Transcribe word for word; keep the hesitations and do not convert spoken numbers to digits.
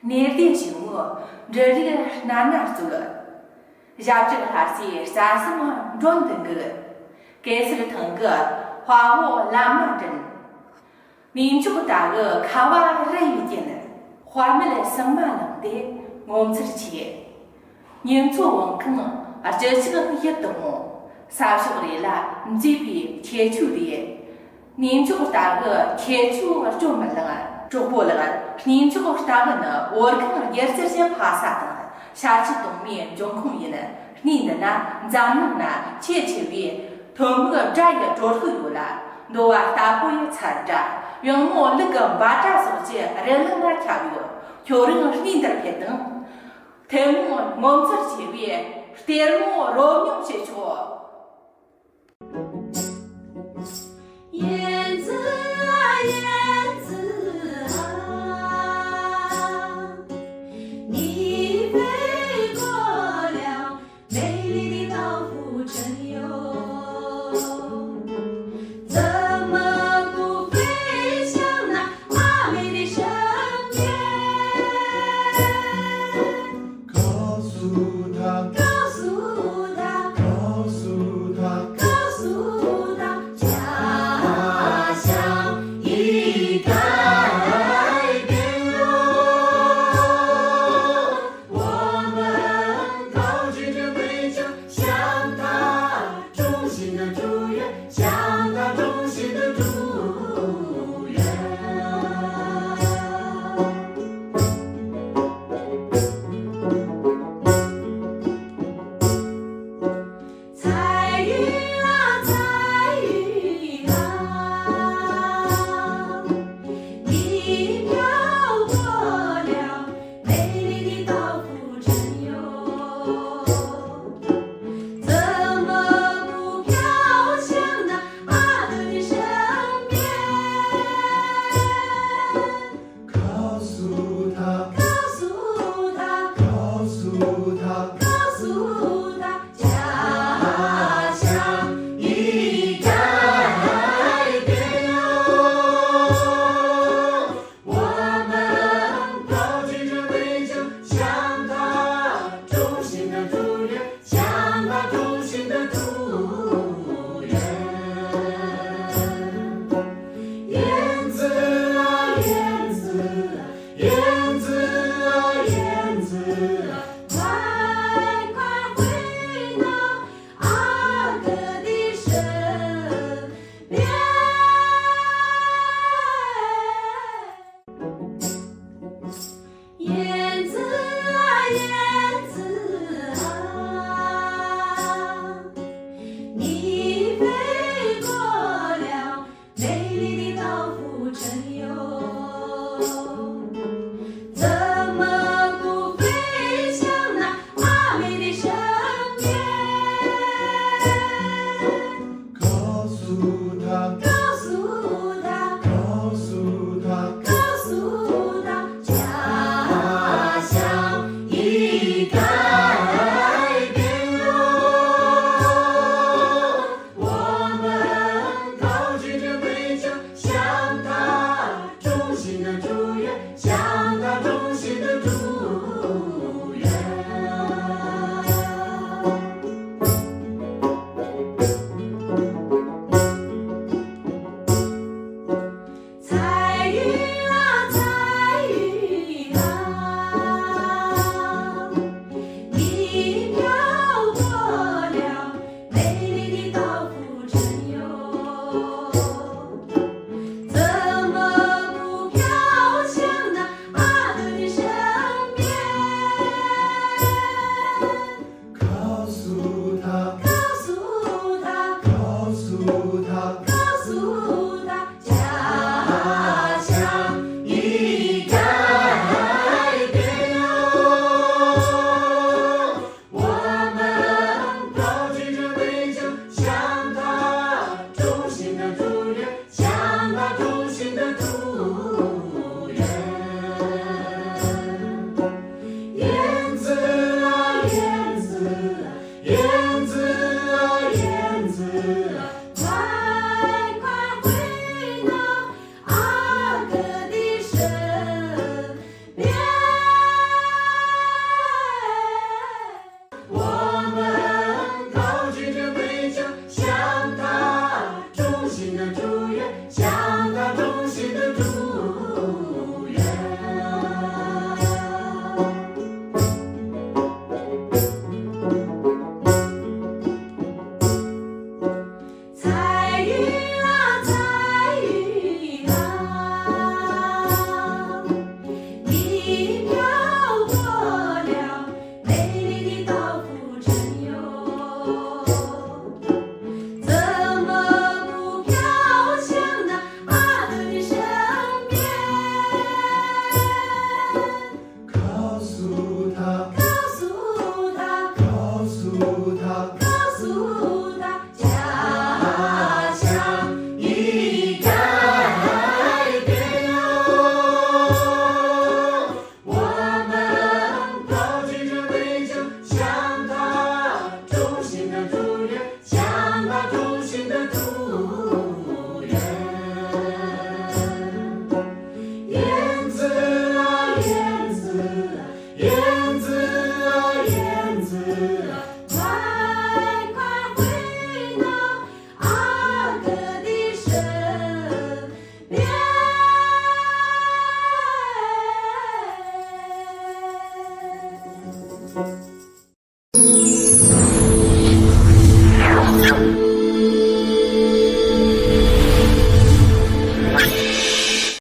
གནས་བདེ་ཞིང་འདྲ་རིགས་སྣ་ནས་སྩོལ། ཞབས་ཀྱི་ལྷ་སའི་རྩ་གསུམ་མགྲོན་དུ་འགུག་གེ་སར་ཐང་གི་དཔའ་བོ་ལམ་མ་འདྲེན། གནས་མཆོག་ལྟ་བུའི་ཁ་བ་རི་ཡི་རྒྱན། དཔའ་མེད་ཟིལ་མ་བླངས་ཏེ་ངོ་མཚར་ཆེ། ཉེ་མཚོ་བང་ཁང་རྒྱུ་ཆགས་ཡིད་དུ་འོང་། ས་ཕྱོགས་རེ་ལ་མཛེས་པའི་ཁྱད་ཆོས་རེ། གནས་མཆོག་ལྟ་བུའི་ཁྱད་ཆོས་སྐྱོན་མི་ལང་། གྲོགས་པོ་ལགས། གནས་མཆོག་ལྟ་བུ་ནི་བོད་གངས་སྒྱུ་རྩལ་གྱི་ཕ་ས་དང་ཤར་ཕྱོགས་གདོང་མའི་འབྱུང་ཁུངས་ཡིན། གནས་འདི་ན་འཛམ་གླིང་ན་ཆེས་ཆེ་བའི་ཐོན་མིའི་སྦྲ་ཡི་དྲོད་ཁོལ་ཡོད་ལ། འདོ་བ་ལྟ་བུ་ཡི་ཚལ་སྦྲ། གཡང་མོ་ལུག་གི་འབའ་སྒྲ་སོགས་ཀྱི་རི་ལུང་ལ་ཁྱབ་ཡོད། ཁྱོད་རང་གནས་འདིར་ཕེབས་དང་། ཐུན་མོང་ངོ་མཚར་ཆེ་བའི་གཏེར་མོ་རོལ་མྱོང་བྱེད་ཆོག